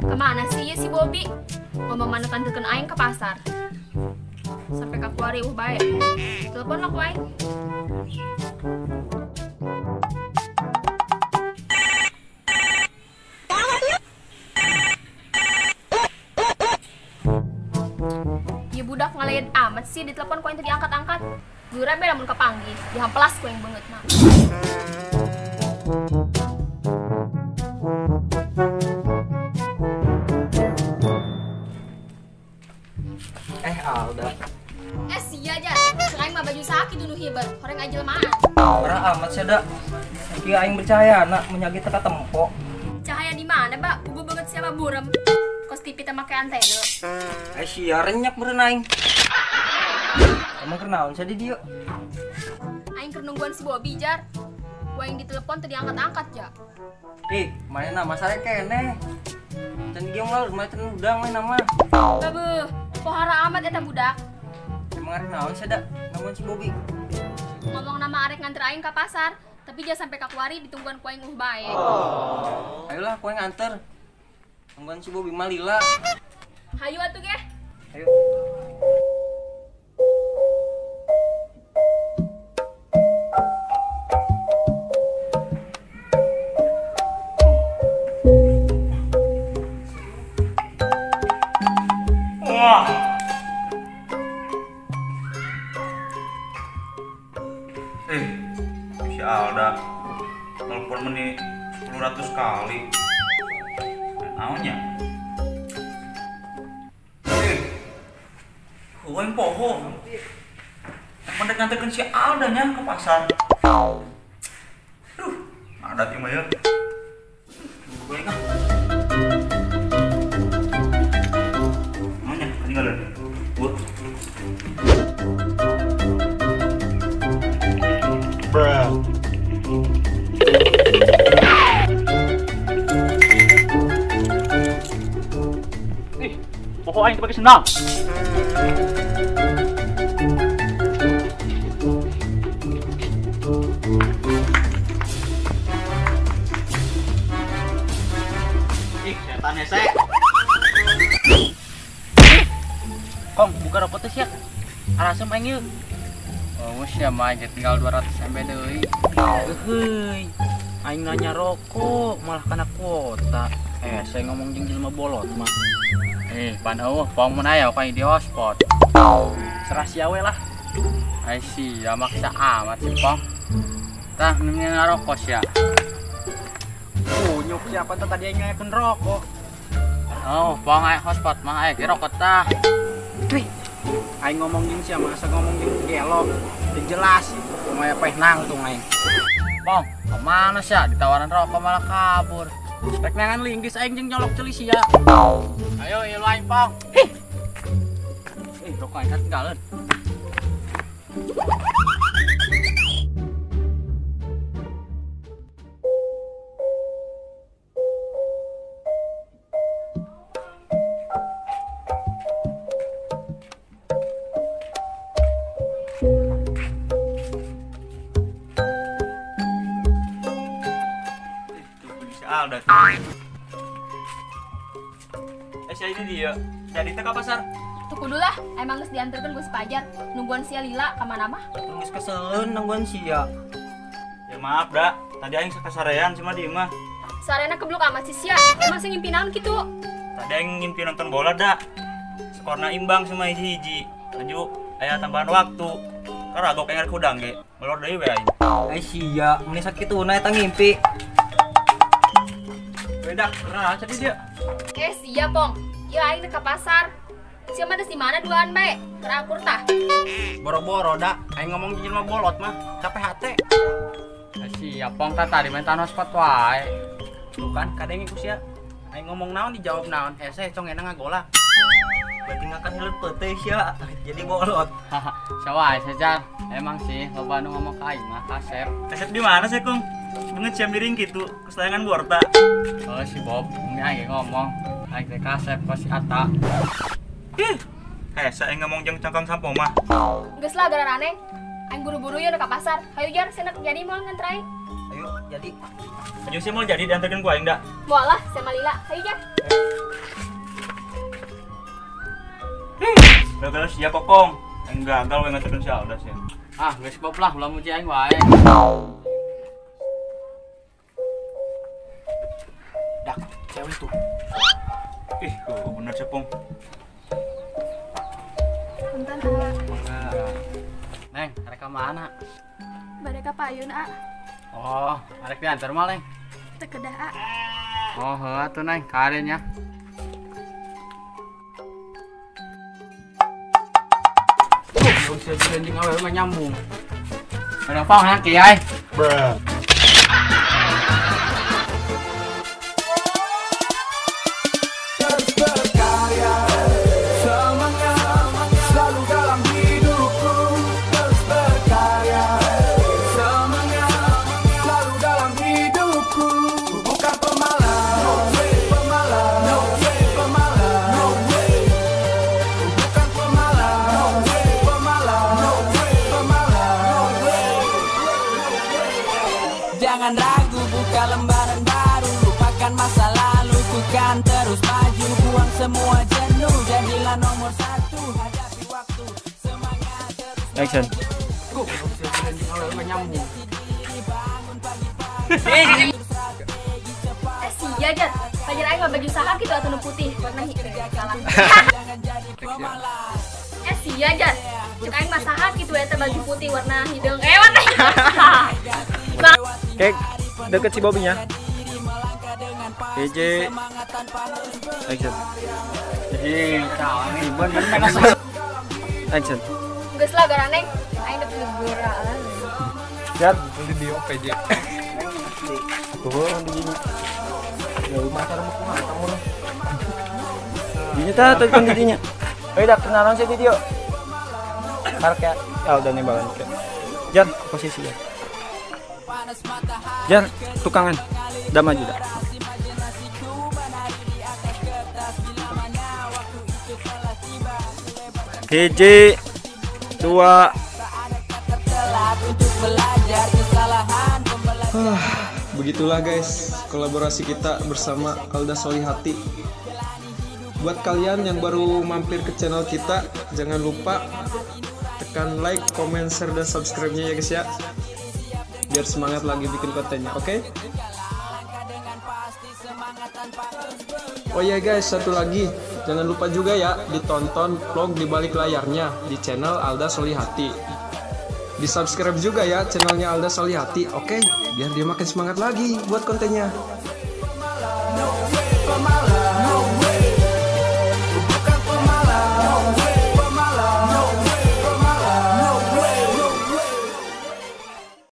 Kemana sih ya si Bobby? Ngomong mana kantekeun aing ke pasar. Sampai ka kuari bae. Telepon lah ku aing. Ya budak ngalain amat sih ditelepon ku aing teu diangkat-angkat. Geura be lamun kapanggih, dihamplas ku aing beungeut mah. Alda. Sia aja. Aing mah baju sakit nu hiber, horeng aja jelema. Parah amat sia da. Kieu aing percaya anak menyagi teka tempo. Cahaya di mana, Pak? Puguh banget siapa burem. Kos TV teh make antena. Sia renyak meureun aing. Emang keur naon sia di dieu? Aing keur nungguan si Bobby, Jar. Ku aing ditelepon teu diangkat-angkat, ja. Ih, manehna masalah keneh. Can giong lah, mah can udang we nama. Babeuh, pohara amat eta budak. Emang arek naon sia da? Nungguan si Bobby. Ngomong nama arek nganter aing ka pasar, tapi dia sampai ka kuari ditungguan ku aing bae. Oh. Ayolah ku aing nganter. Nungguan si Bobby mah lila. Hayu atuh ge. Ayo. Wah. Si Alda telepon meni 10 kali. Naonnya? Gua yang poho. Yang pendek nganterkeun si Alda nya ke pasar. Duh, ada timah ya. Gue ingat. Naonnya ketinggalan. Gua. Bruh. Ih, pokok aing pakai sendal. Ih, setan hese. Kong, buka rokok teh sia. Arasem aing yeuh. Oh, sia mah tinggal 200 MB deui. Eueuy. Aing nanya rokok malah kana kuota. Saya ngomong jeung jelema bolot mah. Pan eueuh pong mun aya ka di hotspot. Serah sia we lah. Ai sia maksa amat si pong. Tah nu ngarokok sia. Kunyuk siapa teh tadi aing ngayakeun rokok. Oh, pong aya hotspot mah aya ge rokok tah. Wih. Aing ngomong jeung sia masa ngomong jeung gelo. Teu jelas. Kumaha peh nangtung aing. Pong, kemana sia ditawaran rokok malah kabur. Rek nangan linggis aing jeung nyolok ceuli sia. Ayo ieu aing, Pong. Hih. Rokok aing ketinggalan. Alda. Sia ini dia. Jadi teh ka pasar. Tuh kudu lah, emang geus dianterkeun ku si Pajar. Nungguan sia lila ka mana mah? Geus keseleun nungguan sia. Ya maaf, da. Tadi aing sakasarean sama di imah. Sarena keblok amat si sia. Emang sing ngimpi naon kitu? Tadi aing ngimpi nonton bola, da. Skorna imbang sama hiji-hiji. Laju aya tambahan waktu. Karagok aing rek hudang ge. Melor deui we aing. Ai sia, mun sakituna eta ngimpi. Beda, keren jadi dia. Sia pong. Ya aing ke pasar. Sia mah di mana duaan bae? Keur akur tah. Boro-boro da, aing ngomong jeung jelema bolot mah, capek hate. Sia pong tah tadi mentan hotspot wae. Tuh kan kadenge ku sia. Aing ngomong naon dijawab naon, hese congena ngagolak. Berarti ngakan hileut peuteuy sia, jadi bolot. Sia wae sejar. Emang sih loba nu ngomong ka aing mah kasep. Kasep di mana sih, Kong? Banget sia miring gitu, kesayangan borta. Oh si Bob, ini aing ngomong, aing teh kasep ka si Ata. Ih, hese aing ngomong jeung cangkang sampo mah. Geus lah gara-garane. Aing buru-buru ya ka pasar. Hayu Jar, senak jadi moal nganter aing. Ayo, jadi. Ayo sih mau jadi diantarkeun ku aing da. Moal lah, sama lila. Hayu Jar. Gagal sia kokong. Aing gagal we nganterkeun si Alda sia. Ah, geus pop lah, ulah muji aing wae. Dak, cewek tuh. Ih, oh, bener sih, Pong. Punten, A. Neng, arek ka mana? Bade ka payun, A. Oh, arek diantar mah, Neng. Teu kedah, A. Oh, heuh atuh, Neng, karen nya. Tuh, bisa anjing awewe mah nyambung. Ada pang hayang kiai. Bruh. Jangan ragu, buka lembaran baru, lupakan masa lalu, ku kan terus maju, buang semua jenuh, jadilah nomor satu, hadapi waktu, semangat terus. Action. Sia Jat, pajar aing mah baju saha kitu atuh nu putih, warna salah. Sia Jat, cek aing mah saha kitu eta baju putih warna hideung. Warna hideung. Oke, deket si Bobby-nya. PJ. Action. Action. Geus lah garaneng, aing dek geura. Jat, video PJ. Tuh, di sini. Jauh masa rumah kumaha kamu. Dinya tah tadi dinya. Euy, dak kenalan sih video. Park ya. Ah, udah nembalan. Jan, posisi ya. Jan, tukangan. Udah maju dah. Hiji, dua. Begitulah guys, kolaborasi kita bersama Alda Solihati. Buat kalian yang baru mampir ke channel kita, jangan lupa tekan like, comment, share, dan subscribe-nya ya guys ya. Biar semangat lagi bikin kontennya, oke? Oh iya guys, satu lagi, jangan lupa juga ya ditonton vlog di balik layarnya di channel Alda Solihati. Di subscribe juga ya channelnya Alda Solihati, oke? Biar dia makin semangat lagi buat kontennya.